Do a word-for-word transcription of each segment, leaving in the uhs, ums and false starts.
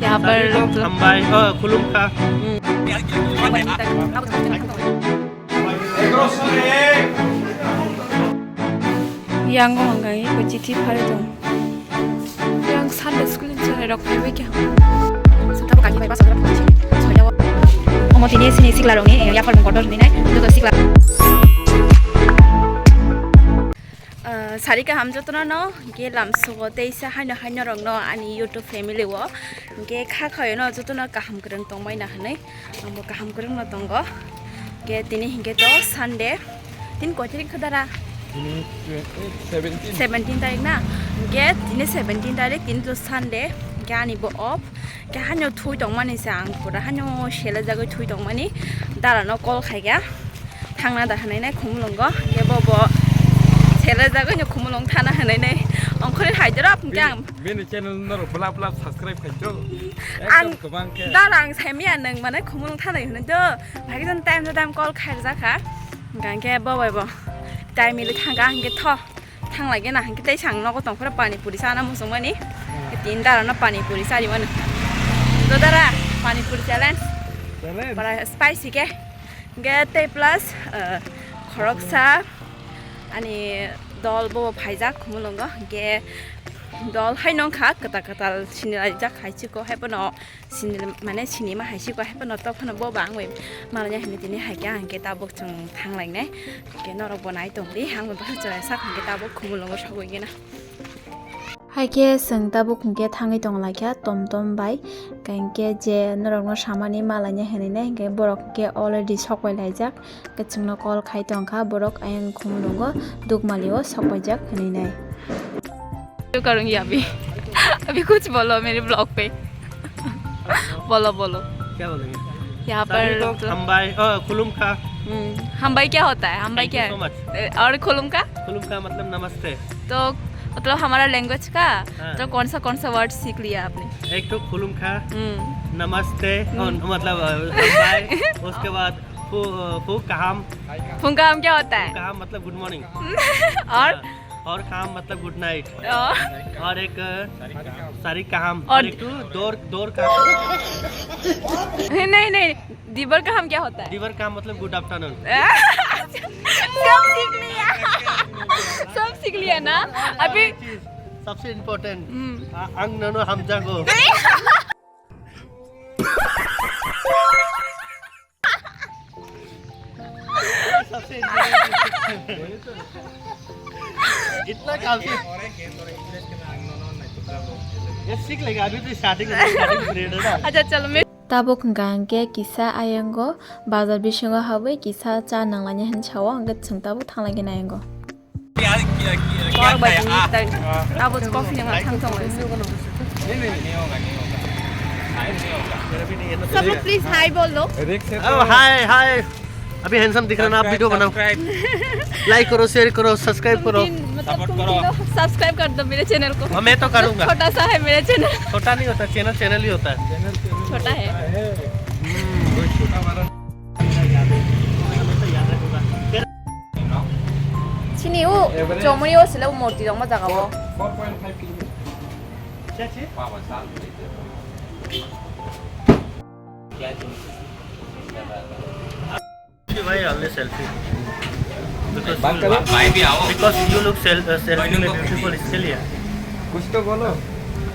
यहाँ पर मतलब Hambai, oh, khulumkha. Yang hwnka hwnwi bo chithi pharwi tong. Yang Sunday school ni cherai rok phaibai kha. Sotabo kaki bai basa jora phone sini. Soya o. Omo tini sini sikla rokni yapar mung kotor hinwi nai. Joto sikla. Ah, sari kaham jotono no, hingke lamsogo teisa haino haino rokno ani YouTube family o, hingke kha khayo no jotono kaham kwrwng tongmai na hinwi, angbo kaham kwrwng no tongo. Hingke tini hingke to Sunday, tin koi tarik kha dara? Tini twenty, seventeen. Seventeen tarik na, hingke tini seventeen tarik, tini to Sunday, hingke ani bo off. Khe haino thui tongmani se ang pura haino selajagwi thui tongmani, dara no call khaikha thangna da hwnwi nai Khumulwngo, khe bo bo selajagwi no Khumulwng thana hwnwi nai ongkhorwi hai dorop hwnkhe ang Bini channel norok bla bla subscribe khaito. Ang Ekdom kwbang khe. Dara ang saimaya nwng mane Khumulwng thana hwnwi do, bhai khe time to time call khairjakha, hwnkhe bo bai bo time mili thangkha hwnkhe tho. Thang lagi na hingke tei sang nogo tong phora pani puri sana muchung mani. Tin dara no pani puri sari mani. Do dara pani puri challenge. Challenge. Bara spicy ke. Hingke tei plus eh, khoroksa ani dol bo phaijak Khumulwngo hingke dol hai nong kha kwtal kwtal sini laijak hai chiko hai bono Sini mane sini ma hai si ko hai phano to phano bo bang bai malanya hini tini hai khe ang khe tabuk chwng thang lai nai. Khe norok bo nai tong di ang bai bahai chwrai sak hingke tabuk Khumulwngo sogwi gena. Hai khe chwng tabuk hingke thangwi tong lai kha tom tom bai. Khe hingke je norok no samani malanya hini nai hingke borok hingke already sok pai lai jak. Khe chwngno call khai tong kha borok ayang Khumulwngo Dukmali o sok pai jak hini nai. क्यों करूंगी अभी? अभी कुछ बोलो मेरे ब्लॉग पे। बोलो बोलो। क्या बोलेंगे? यहाँ सभी पर को मतलब हम्बाई, ओ, खुलुमखा। हम्म, हम्बाई क्या होता है? हम्बाई Thank क्या you so much. है? ए, और खुलुमका? खुलुमखा मतलब नमस्ते। तो मतलब हमारा लैंग्वेज का हाँ। तो कौन सा कौन सा वर्ड सीख लिया आपने? एक तो खुलुमखा, हम्म, नमस्ते, हम्म। और मतलब अ, हम्बाई, उसके बाद फू, अ, फू कहाम, फुंकाम क्या होता है? कहाम मतलब गुड मॉर्निंग। और और काम मतलब गुड नाइट। और और एक सारी काम और और एक तो दौर दौर काम। नहीं नहीं, दिबर का हम क्या होता है? दिवर काम मतलब गुड आफ्टरनून। सब सीख लिया। सब सीख लिया ना अभी? सबसे इम्पोर्टेंट हम्म। अंग ननो हमजागो। सबसे इम्पोर्टेंट इतना काफी। ये सीख लेगा, अभी तो स्टार्टिंग है, स्टार्टिंग पीरियड है ना। अच्छा चलो मैं Tabuk hwnkha hwnkhe kisa ayango bazar bisingo habwi kisa cha nanglaina hinwi sao, hwnkhe chwng tabuk thanglai gana ayango. Borok bai tini tai abo coffee ni ma thang thang lai. Sabo please hi bolo. Rick से अब हाय हाय, अभी हैंडसम दिख रहे ना आप, वीडियो बनाओ, लाइक करो, शेयर करो, सब्सक्राइब करो। Tum teen, matlab, tum teen log subscribe kar do mere channel ko. और मैं तो करूंगा। Chhota sa hai mere channel. छोटा नहीं होता, चैनल चैनल ही होता है। Chhota hai. कोई छोटा वाला Chini o chomri o sila o morti rok ma jaga o. Four point five kilometer. भाई, हमने सेल्फी। बात करो। Because you look self, uh, selfie में ब्यूटीफुल, इसके लिए। कुछ तो बोलो।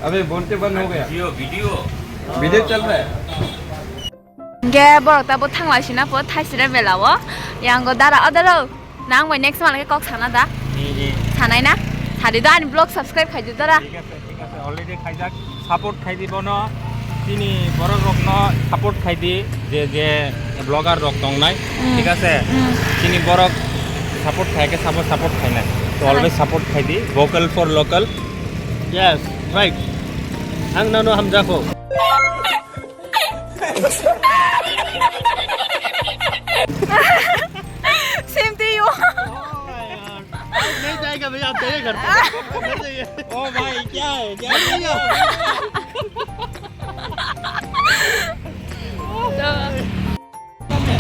अबे बोलते बंद हो गया। Video, video. वीडियो चल रहा है। Ge borok ta bo thangla sina po thaisira bela o. Yang go dara adaro. Nang bai next mal ke kok sana da. Sanai na. Sadi da ani vlog subscribe khai di dara. ঠিক আছে, ঠিক আছে, অলৰেডি খাইজাক, ছাপোৰ্ট খাই দিব ন, তিনি বড় ৰত্ন ছাপোৰ্ট খাই দি, যে যে ব্লগাৰ ৰক দং নাই, ঠিক আছে, তিনি বড় ছাপোৰ্ট খাইকে চাব, ছাপোৰ্ট খাই নাই, তো অলৱেজ ছাপোৰ্ট খাই দি, vocal for local. Yes, right. अंग ननो हमजागो। Same to you. नहीं जाएगा भैया, आप जाइए घर पे। नहीं जाइए। ઓ ભાઈ, ક્યાં હે, ક્યાં હે?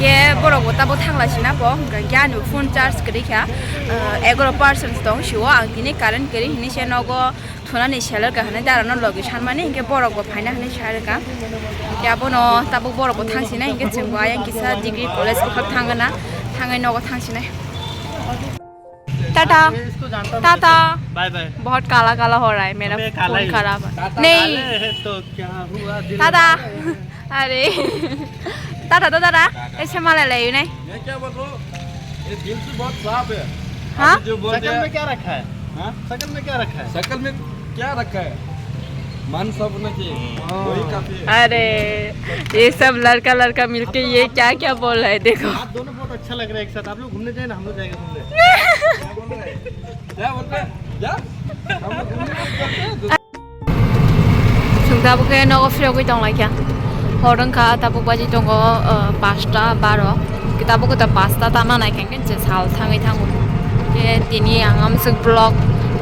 Ge borok bo ta bo thangla sina po. Ge ani phone charge kri kha. Egaro percent tong sio ang tini current kri hini se nogo. Sonani seller ka hwnwi dara no logi sanmani, hinkhe borok bo phaina hwnwi sa rwkha. Hinkhe abono tabuk borok bo thang sinai, hinkhe chwng bo ayang kisa degree college bwkhak thang gana, thangwi nogo thang sinai. Tata. ये इसको जानता हूँ। Tata. Bye bye. बहुत काला काला हो रहा है मेरा अबे, काला फोन ही। खराब है। टाटा नहीं। काले है तो क्या हुआ, दिल काला है। अरे। Tata to tata. ऐसे माला ले नहीं। मैं क्या बोल रहा हूँ? ये दिल तो बहुत साफ है। हाँ? अभी जो बोल शकल दिया। में क्या रखा है? हाँ? शकल में क्या रखा है? शकल में क्या रखा है? मन साफ होना चाहिए। हाँ। वही काफी है। अरे, ये सब लड़का लड़का मिलके ये क्या क्या बोल रहा है, देखो। आप दोनों बहुत अच्छा लग रहा है एक साथ। आप लोग घूमने जाए ना, हम लोग जाएंगे घूमने। क्या बोल रहे हैं? क्या बोल रहे हैं? क्या? हम लोग घूमने जाएंगे। Chwng tabuk khe nogo phirogwi tonglaikha. Hor wngkha tabuk baji tongo, uh, pasta baro. Tabuk khe ta pasta tana naikha hwnkhe je sal thangwi thango. Khe tini ang amswk vlog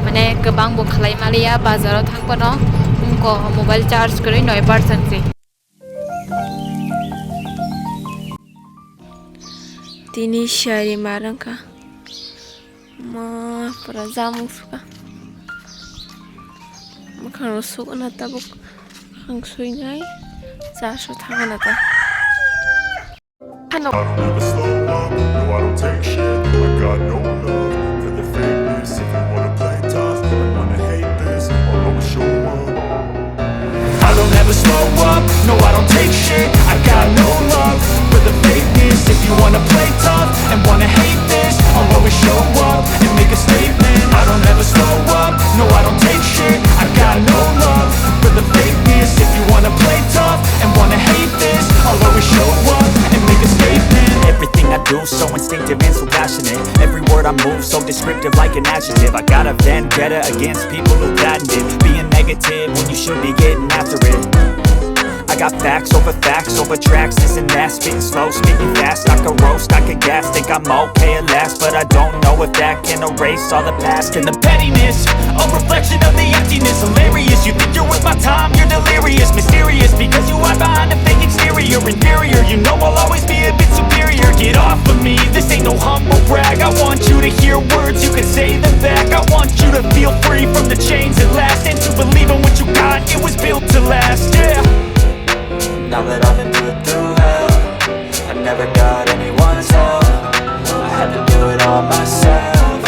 mane kwbang bo khlai maliya, bazaro thang phano wngkha mobile charge kwrwi noi percent se. Tini siyari mar wngkha. Ma pura jamung suka. Mwkhang rok sukna tabuk ang suinai. Cha su thangna ta. Hano. I don't ever slow up, no, I don't take shit. I got no love for the fakeness. If you wanna play tough and wanna hate this, I'll always show up. I don't ever slow up, no, I don't take shit. I got no love for the fakeness. If you wanna play tough and wanna hate this, I'll always show up and make a statement. I don't ever slow up, no, I don't take shit. I got no love for the fakeness. If you wanna play tough and wanna hate this, I'll always show up and make a statement. Everything I do so instinctive and so passionate. Every word I move so descriptive like an adjective. I got a vendetta against people who patented being negative when you should be getting after it. I got facts over facts over tracks, this and that. Spitting slow, speaking fast. I could roast, I could gas. Think I'm okay at last, but I don't know if that can erase all the past. And the pettiness, a reflection of the emptiness. Hilarious, you think you're worth my time, you're delirious. Mysterious, because you hide behind a fake exterior. Inferior, you know I'll always be a bit superior. Get off of me, this ain't no humble brag. I want you to hear words, you can say them back. I want you to feel free from the chains that last, and to believe in what you got, it was built to last, yeah. Now that I've been put through hell, I never got anyone's help. I had to do it all myself.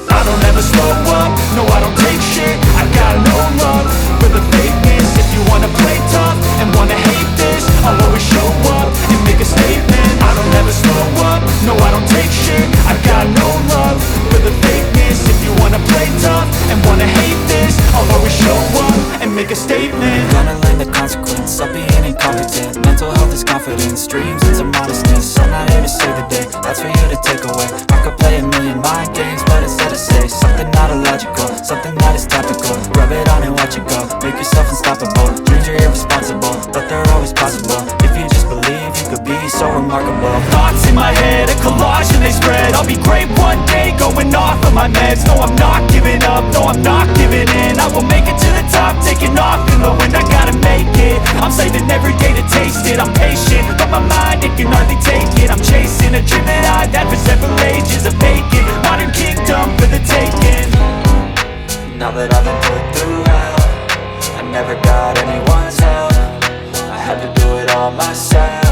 I don't ever slow up, no, I don't take shit. I got no love for the fakeness. If you wanna play tough and wanna hate this, I'll always show up and make a statement. I don't ever slow up, no, I don't take shit. I got no love for the fakeness. If you wanna play tough and wanna hate this, I'll always show up and make a statement. Gonna learn the consequence of being incompetent. Mental health is confidence, dreams and some modestness. I'm not here to save the day, that's for you to take away. I could play a million mind games, but instead I say something not illogical, something that is topical. Rub it on and watch it go, make yourself unstoppable. Dreams are irresponsible, but they're always possible. If you just believe, you could be so remarkable. Thoughts in my head, a collage and they spread. I'll be great one day, going off of my meds. No, I'm not giving up, no, I'm not giving in. I will make it to the top, taking off in the wind. I gotta make it, I'm saving every day to taste it. I'm patient, but my mind, it can hardly take it. I'm chasing a dream that I've had for several ages. A vacant modern kingdom for the taking. Now that I've been put through hell, I never got anyone's help. I had to do it all myself.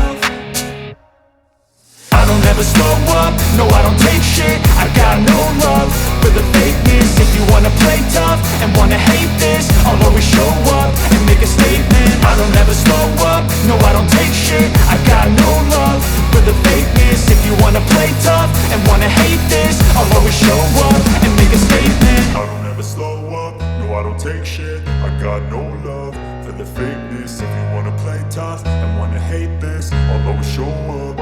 I don't ever slow up, no, I don't take shit. I got no love for the fakeness. If you wanna play tough and wanna hate this, I'll always show up and make a statement. I don't ever slow up, no, I don't take shit. I got no love for the fakeness. If you wanna play tough and wanna hate this, I'll always show up and make a statement. I don't ever slow up, no, I don't take shit. I got no love for the fakeness. If you wanna play tough and wanna hate this, I'll always show up.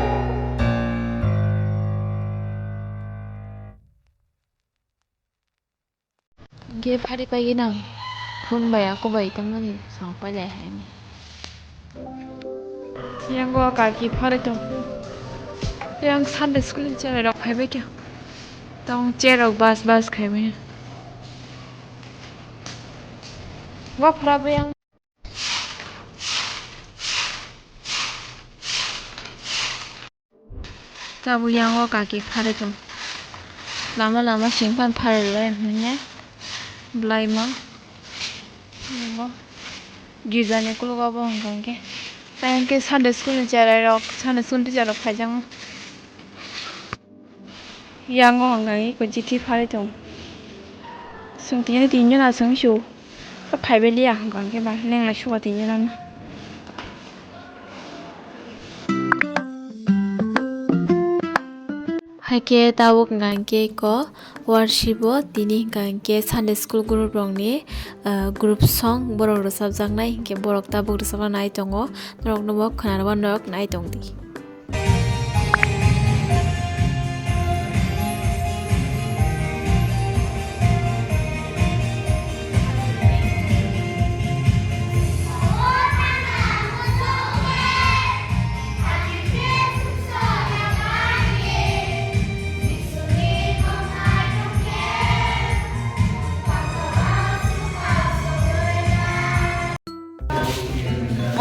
Ge phari pai nang phone bai ako bai tongmani song pai lai hai ni. Yang o kaki phari tong. Yang Sunday school ni cherai rok phai bai kya. Tong cherai rok bas bas khai bai. Wa phara bai yang. Tabuk yang o kaki phari tong. Lama lama sing pan phari lai hwnwi. Blaima. Girjani kulugo bo hwnka hwnkhe. Tei hwnkhe Sunday school ni cherai rok, Sunday school teacher rok phaijakma. Yango hwnka hwnkhe chithi pharwi tongo. Chwng tini tini jona chwng su. Phaibai liya hwnka hwnkhe ba lenglai sugo tini jona no. Haikhe tabuk hwnka hwnkhe eko worship o tini hwnka hwnkhe Sunday school group rokni, ah, group song borok rwchapjaknai hinkhe borok tabuk rwchapna nai tongo, norokno bo khwnarokma norok nai tongdi.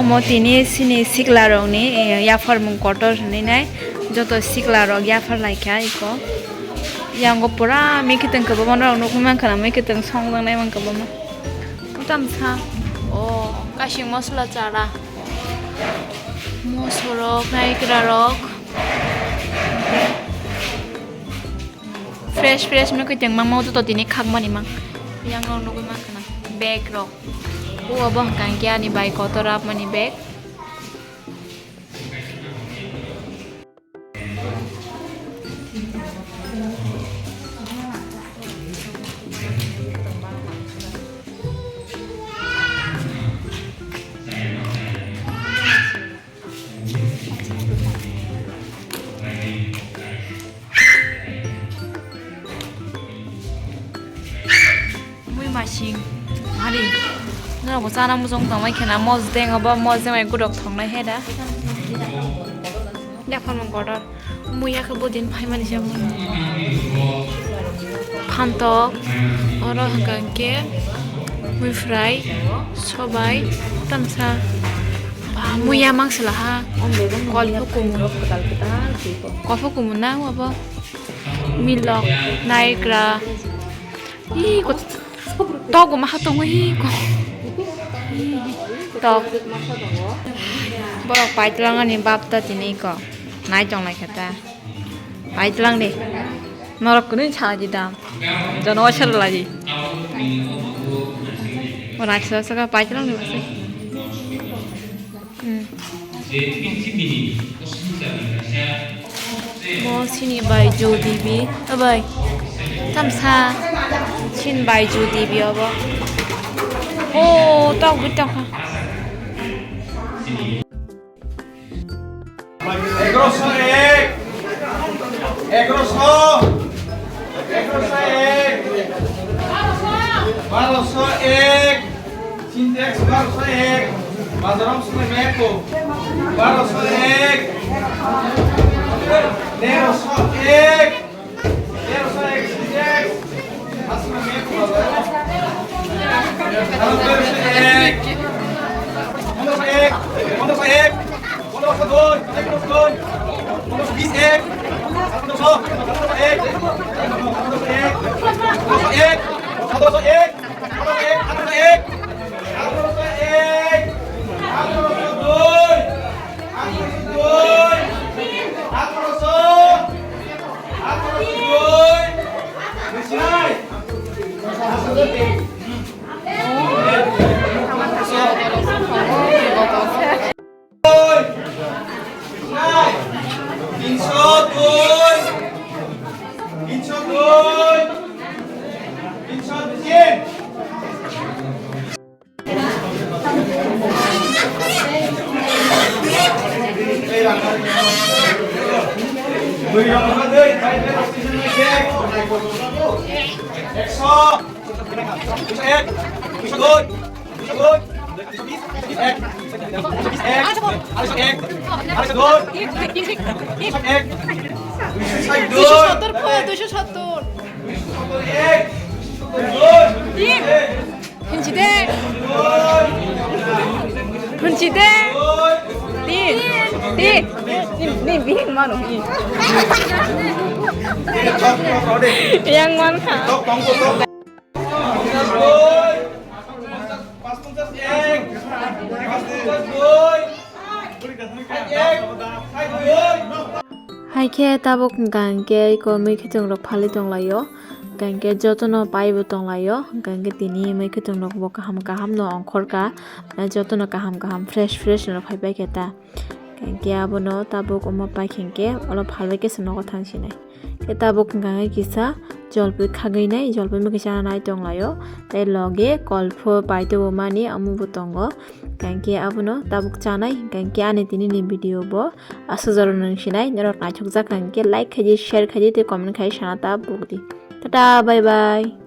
Omo tini chini sikla rokni, eh, yapharmung kotor hinwi nai, joto sikla rok yaphar lai kha eko. Yango pura mikitwng kwbangma norok nugwi mankha na, mikitwng songjaknai mankha bama. Tamsa, o kasing mosola chara, mosorok, naikrarok. Fresh fresh no kwtwng mangma joto tini khakmani mang. Yang rok nugwi mankha na bag rok. O obo hwnkha hwnkhe ani bai kotor apmani bag. Mui masing hari norok bo chana muchung tongmai khena mosdeng obo mosdeng bai gudok thongnai he da. Yaphang mung kotor. Muya khe bodin phaimani se mui. Phantok, oro hwnkha hwnkhe mui fry, sobai, tamsa. Ba, muya mang sela ha. Kolpho kumun. Kolpho kumun na obo. Milok, naikra. Ih, kot-, tok bo maha tongo, ih, ko-, ih, tok. Borok paitlang ani bap ta tini ko. Nai tong lai khe ta. Paitlang de. Norok kunu cha di dam. Jono washer la di. Ora cha sa ka paitlang de basi. Hmm. Bo sini bai Jodi bi. O bai. Tamsa. Sin bai Jodi bi obo. O, tok bi tok. Egaroso ek, egaroso, egaroso ek, baroso ek, Sintex baroso ek, bajarom sumai meko, baroso ek, teroso ek, Tinsho dui, tinsho dui, tinsho tin. Ekso, ek, ek, duiso sottor po, duiso sottor. Tin. Hwnchi de. Hwnchi de. Tin. Tin. Ni, ni bihik mano hi. Yang man kha. Haikhe tabuk hwnkha hwnkhe iko mui khwtwng rok phalwi tonglaio, hwnkha hwnkhe jotono paibo tonglaio, hwnkha hwnkhe tini mui khwtwng rok bo kaham kaham no ongkhorkha, jotono kaham kaham fresh fresh no phaipaikha ta. Hwnkha hwnkhe abono tabuk omo paikha hwnkhe olo phalwi khe se nogo thangsinai. Khe tabuk hwnkha hwnkhe kisa jolpui khagwi nai, jolpui mui kisa nai tonglaio, tei loge kolpho paitubumani omo bo tongo. Hwnkha hwnkhe abono tabuk chanai, hwnkha hwnkhe ani tini ni video bo aswk jora nung sinai, norok naithok jak hwnkha hwnkhe like khaidi, share khaidi tei comment khai sana ta pokdi. Tata, bye bye.